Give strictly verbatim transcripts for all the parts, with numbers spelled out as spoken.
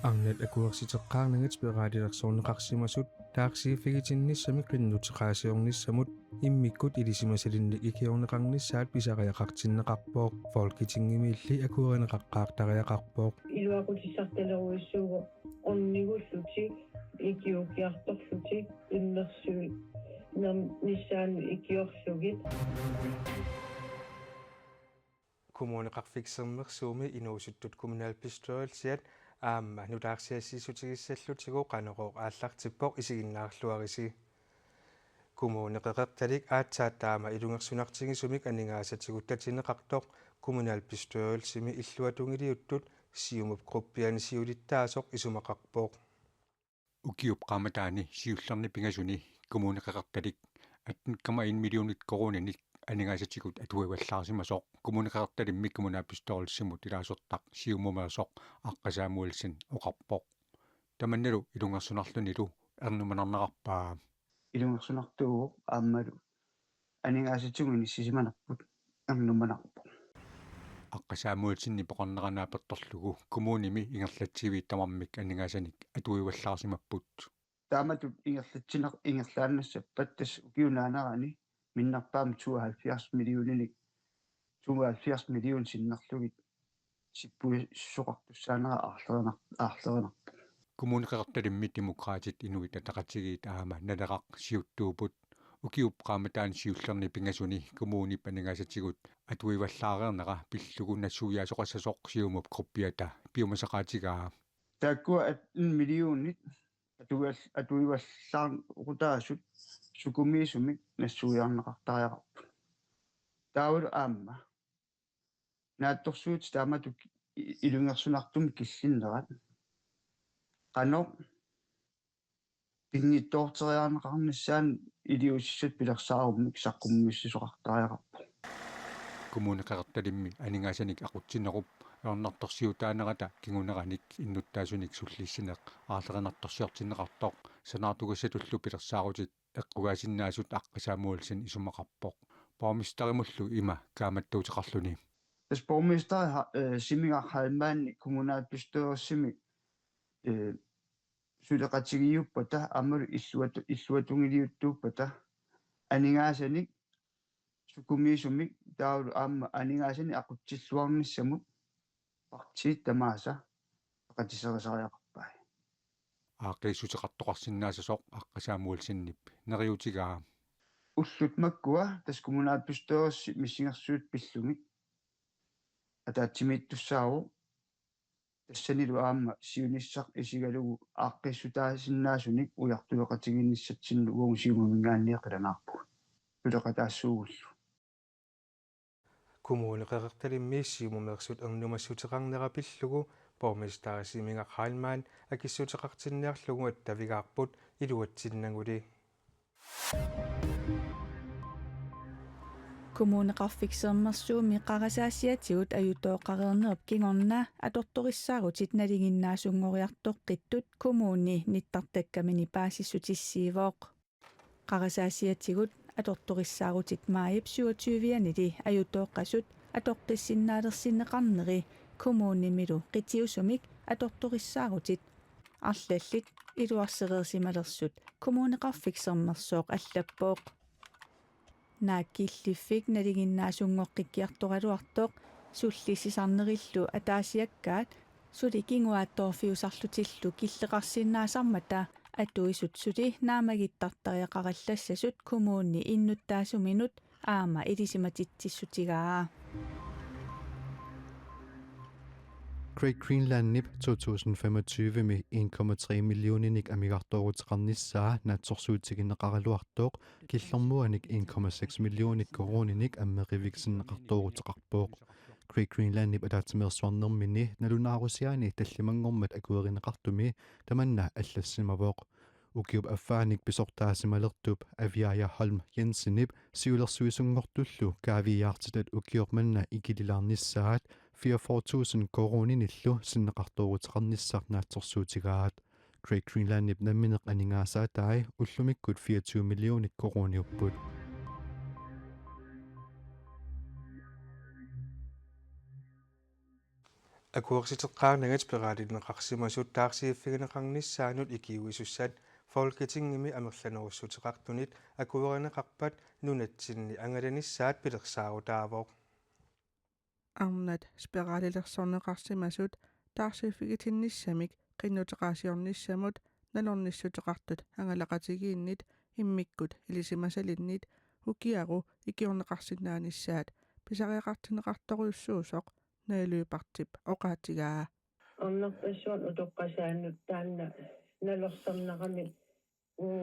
Arnat akuersiteqqaarnagit spiraalilersorneqarsimasut taarsiiffigitinnissamik qinnuteqaasiornissamut immikkut ilisimasalinnik ikiorneqarnissaat pisariaqartinneqarpoq. Folketingimiilli akuerineqaqqaartariaqarpoq. Iluaqutissartalerujussuuvoq ornigullutik ikiuukkiartorlutik immersuinernissaannut ikiorlugit. Kommuneqarfik Sermersuumi inuusuttut kommunalbestyrelsiat aamma nutaarsiassiissutigissallutigu Qanorooq aallartippoq, isiginnaarluarisi. Kommune Qeqertalik aatsaat taama ilungersunartigisumik aningaasatigut tatineqartoq kommunalbestyrelsimi illuatungiliuttut Siumup gruppiani siulittaasoq isumaqarpoq. Ukiup qaammataani siullerni pingasuni Kommune Qeqertalik atten komma en millionit koruuninik aningaasatigut atuivallaarsimasoq Kommune Qeqertalimmi kommunalbestyrelsimut ilaasortaq Siumumeersoq Aqqa Samuelsen oqarpoq. Tamannalu ilungersunarlunilu ernumanarnerarpaa. Ilungersunartuuvoq aammalu aningaasatigut inissisimanerput ernumanarpoq. Aqqa Samuelsenip oqarnera naapertorlugu kommunimi ingerlatsiviit tamarmik aningaasanik atuivallaarsimapput. Taamatut ingerlatsineq ingerlaannassappat tassa ukiup naanerani minnerpaamik tooghalvfjerds millioninik, tooghalvfjerds million sinnerlugit sippuisoqartussaanera aarlerinar-, aarlerinarpoq. Kommune Qeqertalimmi Demokraatit, Inuit Ataqatigiit aamma Naleraq siuttuupput. Ukiup qaammataani siullerni pingasuni kommunip aningaasatigut atuivallaareernera pillugu nassuiaasoqassasoq Siumup gruppiata piumasaqaatigaa. Taakkua atten millionit atuival-, atuivallaarutaasut sukumiisumik nassuiarneqartariaqarput. Taavalu aamma naatsorsuutit taamatut i-, ilungersunartumik killinnerat qanoq pinngitsoorteriarneqarnissaanut iliuusissatut pilersaarummik saqqummiussisoqartariaqarpoq. Kommune Qeqertalimmi aningaasanik aqutsinerup ajornartorsiutaanerata kinguneranik innuttaasunik sullissineq aarlerinartorsiortinneqartoq sanaartugassatullu pilersaarutit eqqugaasinnaasut Aqqa Samuelsen isumaqarpoq, borgmesterimullu ima kaammattuuteqarluni. Tassa borgmesteri ha-, øh, Simingaq Heilmann kommunalbestyrelsimi, øh, suleqatigiiuppata aammalu illuatu-, illuatungiliuttuuppata aningaasanik sukumiisumik taavalu aamma aningaasanik aqutsilluarnissamut partiit tamaasa peqatiserisariaqarpai. Aaqqiissuteqartoqarsinnaassasoq Aqqa Samuelsenip neriuutigaa. Ullut makkua tassa kommunalbestyrelsi missingersuutit pillugit ataatsimiittussaavoq, tassanilu aamma siunissaq isigalugu aaqqiissutaasinnaasunik ujartuleqatigiinnissatsinnut uagut Siumuminngaanniit qilanaarpugut. Suleqataassuugullu. Kommune Qeqertalimmi Siumumeersut ernumassuteqarnera pillugu borgmesteri Simingaq Heilmann akissuteqartinniarlugu attavigaarput iluatsinnaguli. Kommuneqarfik Sermersuumi qarasaasiatigut ajutooqareernerup kingorna atortorissaarutit nalinginnaasunngoriartoqqittut kommuni nittartakkamini paasissutissiivoq. Qarasaasiatigut atortorissaarutit maajip syvogtyve-anili ajutooqqasut atoqqissinnaalersinneqarneri kommunimilu qitiusumik atortorissaarutit arlallit iluarsereersimalersut Kommuneqarfik Sermersooq allappoq. Naak killiffik nalinginnaasunngortikkiartoraluartoq sullissisarnerillu ataasiakkaat suli kinguaattoorfiusarlutillu killeqarsinnaasarmata atuisut suli naammagittartariaqarallassasut kommuni innuttaasuminut aamma ilisimatitsissutigaa. Great Greenlandip to tusind femogtyve-mi en komma tre millioninik amigartooruteqarnissaa naatsorsuutigineqaraluartoq killormuanik en komma seks millionik koruuninik ammeriviksinneqartooruteqarpoq. Great Greenlandip ataatsimeersuarnermini nalunaarusiaani tallimanngormat akuerineqartumi tamanna allassimavoq. Ukiup affaanik pisortaasimalertup Aviaja Holm Jensenip siulersuisunngortullu kaaviiaartitat ukioq manna ikililaarnissaat fireogfyrre tusind koruuninillu sinneqartooruteqarnissaq naatsorsuutigaat. Great Greenlandip nammineq aningaasaatai ullumikkut fireogtyve millionik koruuniupput. Akuersiteqqaarnagit spiralineqarsimasut taarsiiffigineqarnissaannut ikiuisussat Folketingimi amerlanerussuteqartunit akuerineqarpat nunatsinni angalanissaat pilersaarutaavoq. Arnat spiralilersorneqarsimasut taarsiiffigitinnissamik qinnuteqaasiornissamut nalornissuteqartut angalaqatigiinnit immikkut ilisimasalinnit ukiaru ikiorneqarsinnaanissaat pisariaqartinneqartorujussuusoq Naja Lyberthip oqaatigaa. Arnarpassuarnut utoqqasaanut taanna nalorsarnerani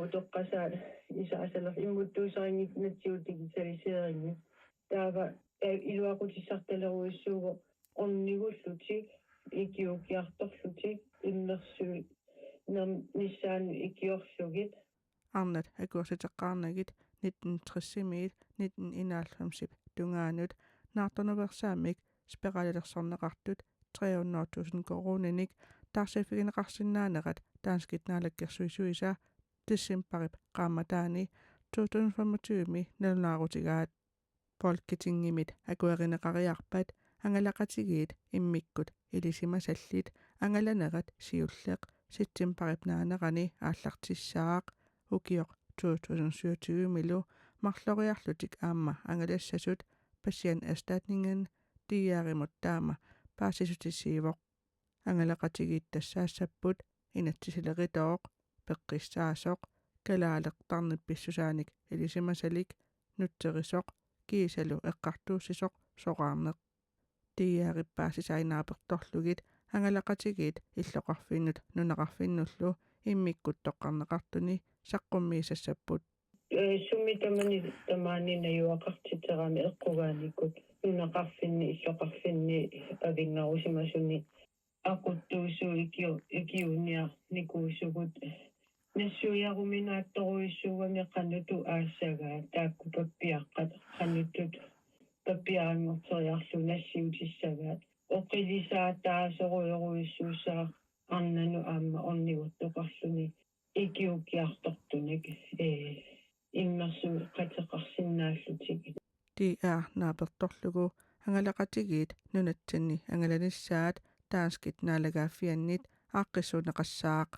utoqqasaat isaasaler immuttuusarinnginnatsigit digitaliseringi. Taava, eh, iluaqutissartalerujussuuvoq ornigullutik, ikiuukkiartorlutik, immersuinernissaannut ikiorlugit. Arnat akuersiteqqaarnagit nitten tresimiit nitten enoghalvfemsip tungaanut naartunuveersaammik spiralilersorneqartut tre hundrede tusind koruuninik taarsiiffigineqarsinnaanerat danskit naalakkersuisuisa decembarip qaammataani to tusind femogtyvemi nalunaarutigaat. Folketingimit akuerineqariarpat angalaqatigiit immikkut ilisimasallit angalanerat siulleq septembarip naanerani aallartissaaq. Ukioq to tusind syvogtyvemilu marloriarlutik aamma angalassasut Patienterstatningen D R-imut taama paasissutissiivoq. Angalaqatigiit tassaassapput inatsisileritoq, peqqissaasoq, kalaaleq tarnip pissusaanik ilisimasalik, nutserisoq kiisalu eqqartuussisoq soraarneq. D R-ip paasisai naapertorlugit angalaqatigiit illoqarfinnut nunaqarfinnullu immikkut toqqarneqartuni saqqummiisassapput. Eh, sumi tamani tamaani najugaqartiterami eqqugaanikkut nunaqarfinni illoqarfinni avinngarusimasuni aquttuusut ikiu-, ikiuiniarnikuusugut. Nassuiaruminaattorujussuugami qanoq aassagaat taakku pappiaqqat qanoq pappiaranngorteriarlugu nassiutissagaat. Oqilisaataasorujorujussuussaaq arnanut aamma orniguttoqarluni ikiuukkiartortunik, eh, immersueqateqarsinnaallutik. D R naapertorlugu angalaqatigiit nunatsinni angalanissaat danskit naalagaaffiannit aaqqissuunneqassaaq.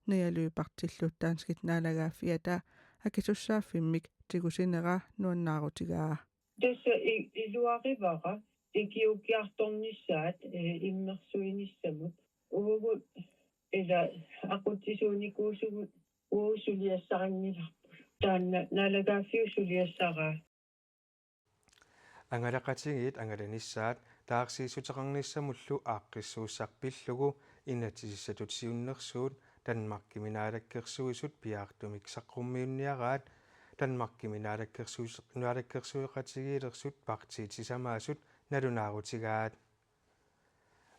Naja Lyberthillu danskit naalagaaffiata akisussaaffimmik tigusinera nuannaarutigaa. Tassa i-, iluarivara ikiuukkiartornissaat, eh, immersuinissamut. Uagut ila aqutsisuunikuusugut uagut suliassarinngilarput. Taanna naalagaaffiup suliassaraa. Angalaqatigiit angalanissaat taarsiissuteqarnissamullu aaqqissuussaq pillugu inatsisissatut siunnersuut Danmarkimi naalakkersuisut piaartumik saqqummiunniaraat Danmarkimi naalakkersuis-, naalakkersueqatigiilersut partiit sisamaasut nalunaarutigaat.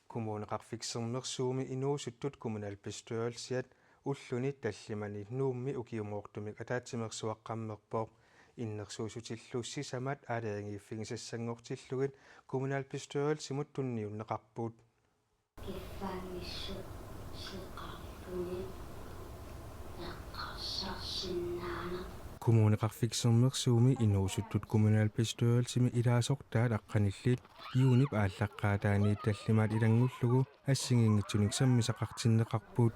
Kommuneqarfik Sermersuumi inuusuttut kommunalbestyrelsiat ulluni tallimani Nuummi ukiumoortumik ataatsimeersuaqqammerpoq. Innersuussutillu sisamat aalajangiiffigisassanngortillugit kommunalbestyrelsimut tunniunneqarput. Kiffaanngissuseqarluni eqqarsarsinnaaneq. Kommuneqarfik Sermersuumi inuusuttut kommunalbestyrelsimi ilaasortaat aqqanillit juunip aallaqqaataaniit tallimaat ilanngullugu assigiinngitsunik sammisaqartinneqarput.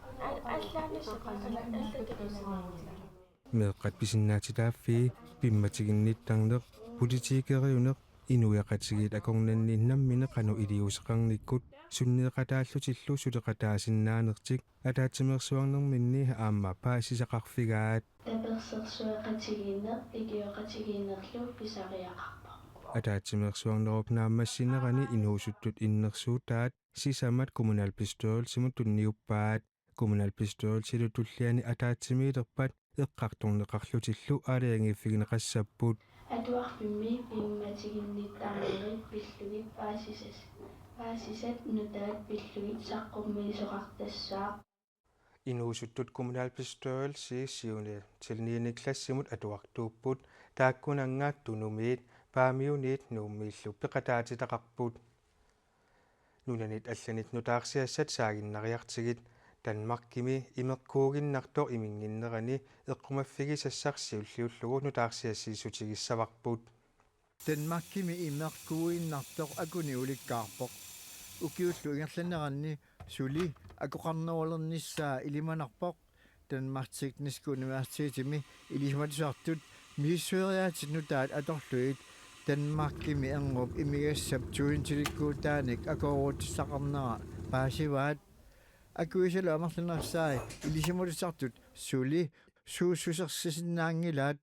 Meeqqat pisinnaatitaaffii, pimmatiginnittarneq, politikeriuneq, inuiaqatigiit akornanni nammineq qanoq iliuuseqarnikkut sunniuteqataallutillu suleqataasinnaanertik ataatsimeersuarnerminni aamma paasisaqarfigaat. Tapersersueqatigiinneq ikioqatigiinnerlu pisariaqarpoq. Ataatsimeersuarnerup naammassinerani inuusuttut innersuutaat sisamat kommunalbestyrelsimut tunniuppaat. Kommunalbestyrelsilu tulliani ataatsimiilerpat eqqartorneqarlutillu aalajangiiffigineqassapput. Atuarfimmi pimmatiginnittarnerit pillugit paasisas-, paasisat nutaat pillugit saqqummiisoqartassaaq. Inuusuttut kommunalbestyrelsi syvende til niende klassimut atuartuupput, taakkunannga Tunumiit, Paamiuniit Nuummiillu peqataatitaqarput. Nunanit allanit nutaarsiassat saaginnariartigit, Danmarkimi imeqquuginnartoq iminnginnerani eqqumaffigisassaq siulliullugu nutaarsiassiissutigissavarput. Danmarkimi imeqquuginnartoq akuni ulikkaarpoq. Ukiullu ingerlaneranni suli akoqarnerulernissaa ilimanarpoq. Danmarks Tekniske Universitetimi ilisimatusartut misissueriaatit nutaat atorlugit Danmarkimi erngup imigassap tusindilikkuutaanik akoorutissaqarnera paasivaat. Akuisalu amerlanersai ilisimatusartut suli suussusersisinnaanngilaat.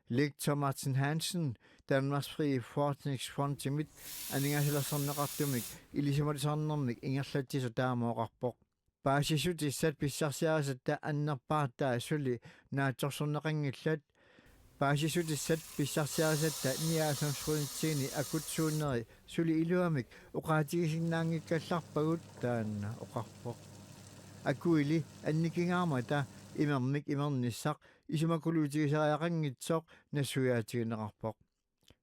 Lektor Martin Hansen Danmarks Frie Forskningsfondimit aningaasalersorneqartumik ilisimatusarnermik ingerlatsisoq taama oqarpoq. Paasissutissat pissarsiarisatta annerpaartaat suli naatsorsorneqanngillat. Paasissutissat pissarsiarisatta nioghalvfems procentiini akutsuunneri suli iluamik oqaatigisinnaanngikkallarpagut, taanna oqarpoq. Akuili annikingaarmata imermik imernissaq isumakuluutigisariaqanngitsoq nassuiaatigineqarpoq.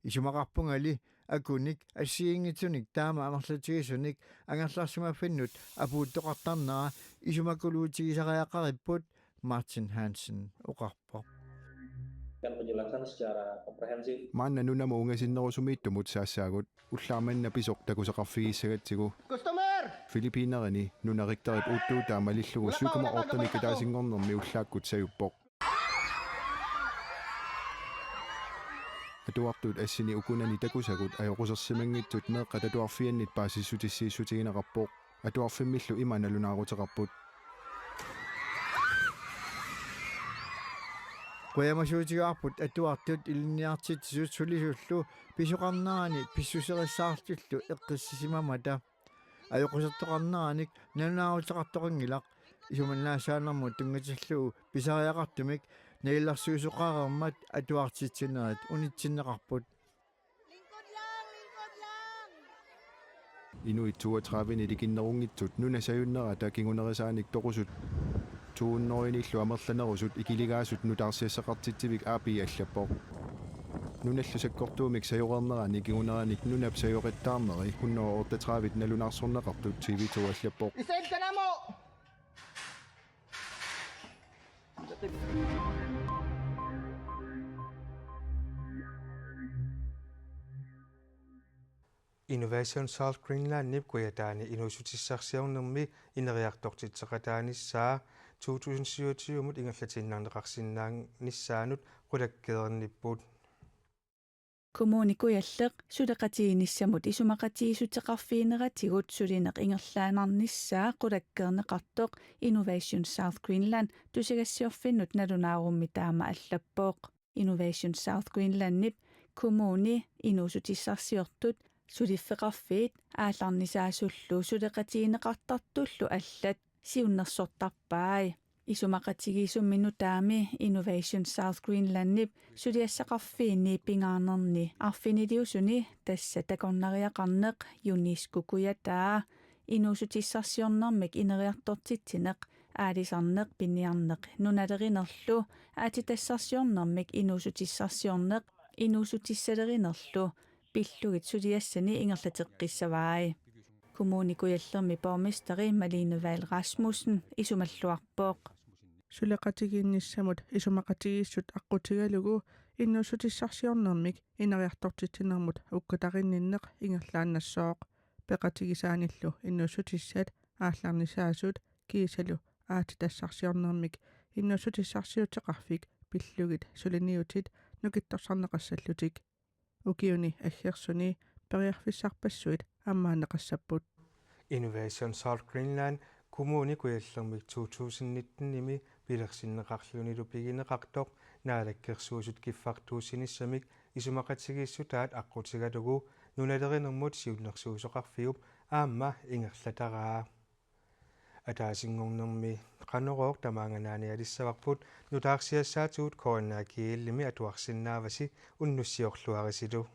Isumaqarpungali akunik assigiinngitsunik taama amerlatigisunik angerlarsimaffinnut apuuttoqartarnera isumakuluutigisariaqaripput, Martin Hansen oqarpoq. Kan penjelasan secara komprehensif. Maanna nunamut ungasinnerusumiittumut saassaagut. Ullaaq manna pisoq takusaqarfigissagatsigu. Filippiinerini nuna Richterip uuttuutaa malillugu syv komma otte nikataasinngornermi ullaakkut sajuppoq. Atuartut assini ukunani takusagut ajoqusersimanngitsut meeqqat atuarfiannit paasissutissiissutigineqarpoq. Atuarfimmillu ima nalunaaruteqarput. Qujamasuutigaarput atuartut ilinniartitsisut sulisullu pisoqarnerani pissuserissaartullu eqqissisimammata. Ajoqusertoqarneranik nalunaaruteqartoqanngilaq. Isumannaasaanermut tunngatillugu pisariaqartumik nalilersuisoqareermat atuartitsinerit unitsinneqarput. Inuit toogtredive-nit ikinnerunngitsut nunap sajunnerata kingunerisaanik toqusut to hundrede-nillu amerlanerusut ikiligaasut nutaarsiassaqartitsivik A P allappoq. Nunallu sakkortuumik sajoreernerani kinguneranik nunap sajoqittaarneri hundrede otteogtredive nalunaarsorneqartut T V to allappoq. Innovation South Greenlandip Kujataani inuussutissarsiornermi ineriartortitseqataanissaa to tusind syvogtyve-mut ingerlatiinnarneqarsinnaanissaanut qulakkeernipput. Kommune Kujalleq suleqatigiinnissamut isumaqatigiissuteqarfigineratigut sulineq ingerlaannarnissaa qulakkeerneqartoq Innovation South Greenland tusagassiorfinnut nalunaarummi taama allappoq. Innovation South Greenlandip kommuni inuussutissarsiortut suliffeqarfiit aallarnisaasullu suleqatigineqartartullu allat siunnersortarpai. Isumaqatigiissummi nutaami Innovation South Greenlandip suliassaqarfiini pingaarnerni arfiniliusuni tassa takornariaqarneq UNESCO Kujataa inuussutissarsiornermik ineriartortitsineq, aalisarneq, piniarneq, nunalerinerlu aatsitassarsiornermik inuussutissarsiorneq, inuussutissalerinerlu pillugit suliassani ingerlateqqissavai. Kommune Kujallermi borgmesteri Malene Vahl Rasmussen isumalluarpoq. Suleqatigiinnissamut isumaqatigiissut aqqutigalugu inuussutissarsiornermik ineriartortitsinermut ukkatarinninneq ingerlaannassooq. Peqatigisaanillu inuussutissat aallarnisaasut kiisalu aatsitassarsiornermik inuussutissarsiuteqarfik pillugit suliniutit nukittorsarneqassallutik. Ukiuni aggersuni periarfissarpassuit ammaanneqassapput. Innovation South Greenland Kommune Kujallermik to tusind nitten-imi pilersinneqarlunilu pigineqartoq Naalakkersuisut kiffartuussinissamik isumaqatigiissutaat aqqutigalugu nunalerinermut siunnersuisoqarfiup aamma ingerlataraa. Ataasinngornermi Qanorooq tamaanga naanialissavarput, nutaarsiassaatigut K N A G L-imi atuarsinnaavasi, unnussiorluarisilu.